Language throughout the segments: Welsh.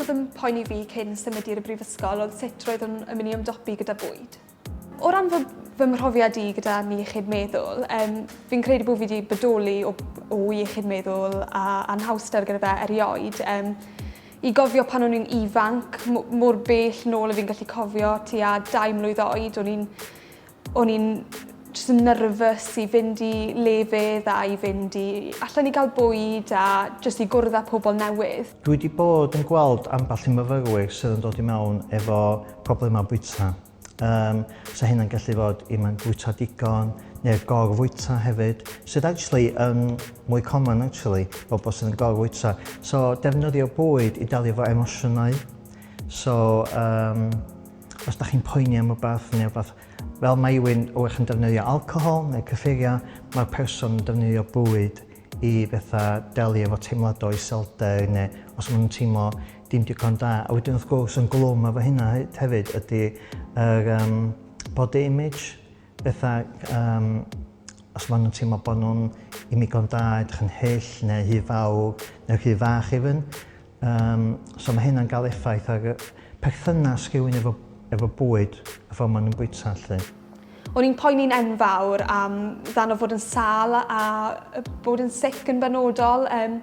oedd yn poeni fi cyn symud i'r brifysgol oedd sut roeddwn yn mynd i ymdopi gyda bwyd. O ran fy, fy mhrofiad i gyda iechyd meddwl, um, fi'n credu bod fi wedi bodoli o, o iechyd meddwl a anhawster gyda fe erioed. Um, I gofio pan o'n i'n ifanc, mor bell nôl y fi'n gallu cofio, tua 2 mlwydd oed, o'n i'n o'n i'n jyst yn nervous i fynd i lefydd a i fynd i allan i gael bwyd a jyst i gwrdd â pobl newydd. Dwi wedi bod yn gweld ambell i myfyrwyr sydd yn dod i mewn efo problemau bwyta. Um, so hynna'n gallu fod i mae'n bwyta digon neu'r gorfwyta hefyd, sydd actually yn mwy common actually, bobl sydd yn gorfwyta. So defnyddio bwyd i delio efo emosiynau. So um, os da chi'n poeni am rhywbeth neu rhywbeth, fel mae rhywun wrach yn defnyddio alcohol neu cyffuriau, mae'r person yn defnyddio bwyd i bethau delio efo teimladau o iselder neu os maen nhw'n teimlo dim digon da. A wedyn wrth gwrs yn glwm efo hynna hefyd ydy yr um, body image, bethau um, os maen nhw'n teimlo bod nhw'n ddim digon da, edrych yn hyll neu rhy fawr neu rhy fach even. Um, so mae hynna'n cael effaith ar y perthynas rhywun efo, efo bwyd, y ffordd maen nhw'n bwyta 'lly. O'n i'n poeni'n enfawr am ddan o fod yn sâl a bod yn sick yn benodol. Um,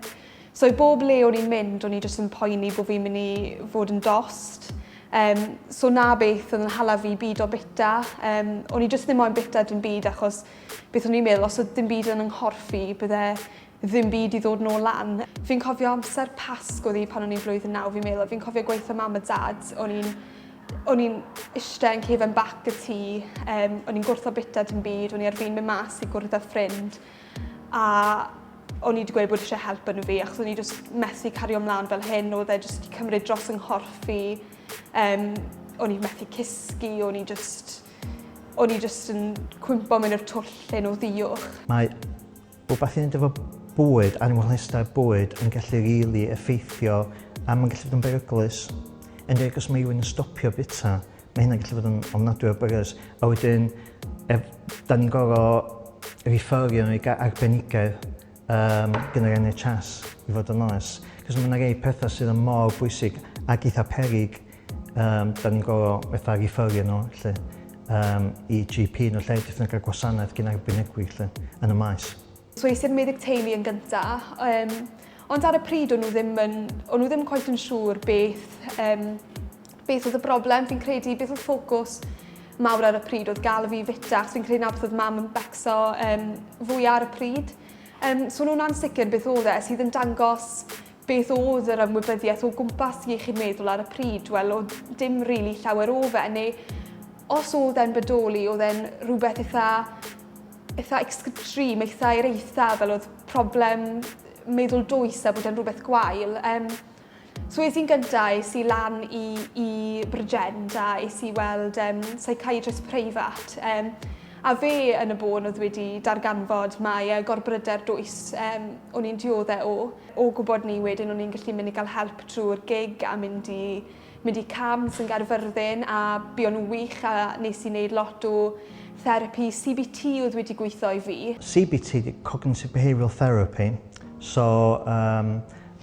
so i bob le o'n i'n mynd, o'n i jyst yn poeni bod fi'n mynd i fod yn dost. Um, so na beth oedd yn hala fi byd o bita. Um, o'n i jyst ddim moyn bita dim byd achos beth o'n i'n meddwl, os oedd dim byd yn yng nghorff fi, bydde ddim byd i ddod nôl lan. Fi'n cofio amser Pasg oedd hi pan o'n i'n blwyddyn naw fi'n meddwl. Fi'n cofio gweithio mam a dad, o'n i'n o'n i'n eistedd yn cefen bac y tŷ, um, o'n i'n gwrtho bita dim byd, o'n i ar fin mynd mas i gwrdd â ffrind, a o'n i wedi gweud bod eisiau help yn fi, achos o'n i jyst methu cario ymlaen fel hyn, oedd e jyst wedi cymryd dros yng nghorff fi, um, o'n i methu cysgu, o'n i jyst, o'n i jyst yn cwympo mewn i'r twll lle o ddiwch. Mae Rhywbeth i wneud efo bwyd, anhwylder bwyd yn gallu rili effeithio a mae'n gallu bod yn beryglus. Enwedig os mae rhywun yn stopio bwyta, mae hynna'n gallu bod yn ofnadwy o beryglus. A wedyn, ef, da ni'n gorfod referio nhw i gael arbenigedd um, gan yr NHS, i fod yn onest. Cos mae yna rei pethau sydd yn mor bwysig ac eitha perig Um, da ni'n gorfod fatha referio nhw lle, um, i GP nhw lle, jyst yn cael gwasanaeth gen arbenigwyr lle, yn y maes. So es i'r meddyg teulu yn gynta, um, ond ar y pryd o'n nhw ddim yn, o'n nhw ddim cweit yn siŵr beth, um, beth oedd y broblem, fi'n credu, beth oedd ffocws mawr ar y pryd oedd gael fi fita, achos fi'n credu na beth oedd mam yn becso um, fwy ar y pryd. Um, so nhw'n ansicr beth oedd e, sydd yn dangos Beth oedd yr ymwybyddiaeth o gwmpas iechyd meddwl ar y pryd? Wel, oedd dim rili llawer o fe, neu os oedd e'n bodoli, oedd e'n rhywbeth eitha, eitha extreme, eitha i'r eitha, fel oedd problem meddwl dwys a bod e'n rhywbeth gwael. Um, so es i'n gyntaf, es i lan i, i Bridgend a es i weld um, psychiatrist preifat. Um, a fe yn y bôn oedd wedi darganfod mai uh, gorbryder dwys um, o'n i'n dioddau o. O gwybod 'ny wedyn o'n i'n gallu mynd i gael help trwy'r gig a mynd i mynd i CAMHS yn Gaerfyrddin a buon nhw'n wych a nes i wneud lot o therapi CBT oedd wedi gweithio i fi. CBT 'di Cognitive Behavioural Therapy, so um,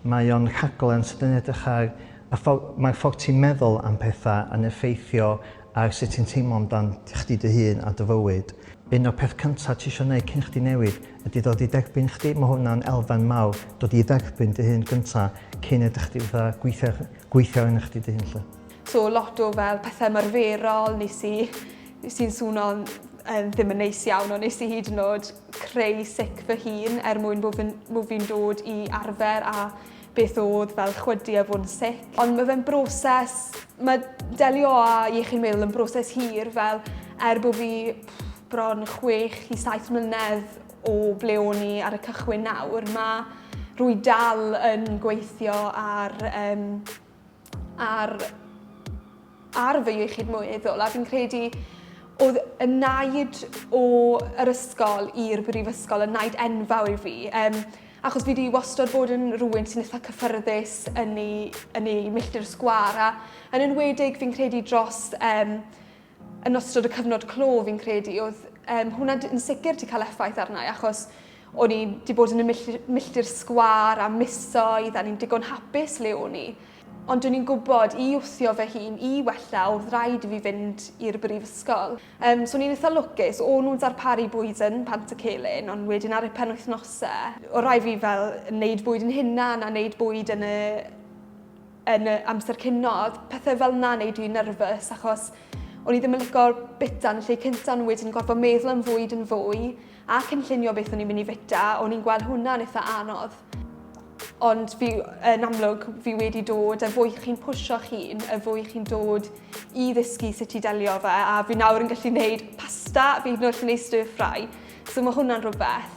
mae o'n rhaglen sydd yn edrych ar y ffordd, mae'r ffordd ti'n meddwl am pethau yn effeithio ar sut ti'n teimlo amdan chdi dy hun a dy fywyd. Un o'r peth cyntaf ti eisiau gwneud cyn chdi newid ydy dod i derbyn chdi. Mae hwnna'n elfen mawr, dod i dderbyn dy hun gyntaf cyn edrych chdi fatha gweithio, gweithio arno chdi dy hun 'lly. So lot o fel pethau ymarferol nes i sy'n swno'n um, ddim yn neis iawn, ond nes i hyd yn oed creu sic fy hun er mwyn bod fi'n bod fi dod i arfer a beth oedd fel chwydu a fod yn sick. Ond mae fe'n broses, mae delio â iechyd meddwl yn broses hir, fel er bod fi bron 6 i 7 mlynedd o ble o'n i ar y cychwyn nawr, mae rwy dal yn gweithio ar, um, ar ar fy iechyd meddwl a fi'n credu oedd y naid o yr ysgol i'r brifysgol yn naid enfawr i fi. Um, achos fi wedi wastad bod yn rhywun sy'n eitha cyffyrddus yn ei, yn ei milltir sgwar a yn enwedig fi'n credu dros um, yn ystod y cyfnod clo fi'n credu oedd um, hwnna yn sicr wedi cael effaith arna i achos o'n i wedi bod yn y milltir, milltir sgwar am misoedd a ni'n digon hapus le o'n i. Ond o'n i'n gwybod i wthio fy hun i wella oedd rhaid i fi fynd i'r brifysgol. Um, so o'n i'n eitha lwcus, o'n nhw'n darparu bwyd yn Pantycelyn, ond wedyn ar y penwythnosau, o rai fi fel wneud bwyd yn hunan a wneud bwyd yn y, yn y amser cino, pethau fel yna wneud fi'n nervous achos o'n i ddim yn licio bita yn y lle cynta, ond wedyn gorfod meddwl am fwyd yn fwy a cynllunio beth o'n i'n mynd i fita, o'n i'n gweld hwnna'n eitha anodd. Ond fi, yn amlwg, fi wedi dod, y fwy chi'n pwsio'ch hun, y fwy chi'n dod i ddysgu sut i delio fe, a fi nawr yn gallu gwneud pasta, fi hyd yn oed gallu gwneud stir fry. So mae hwnna'n rhywbeth.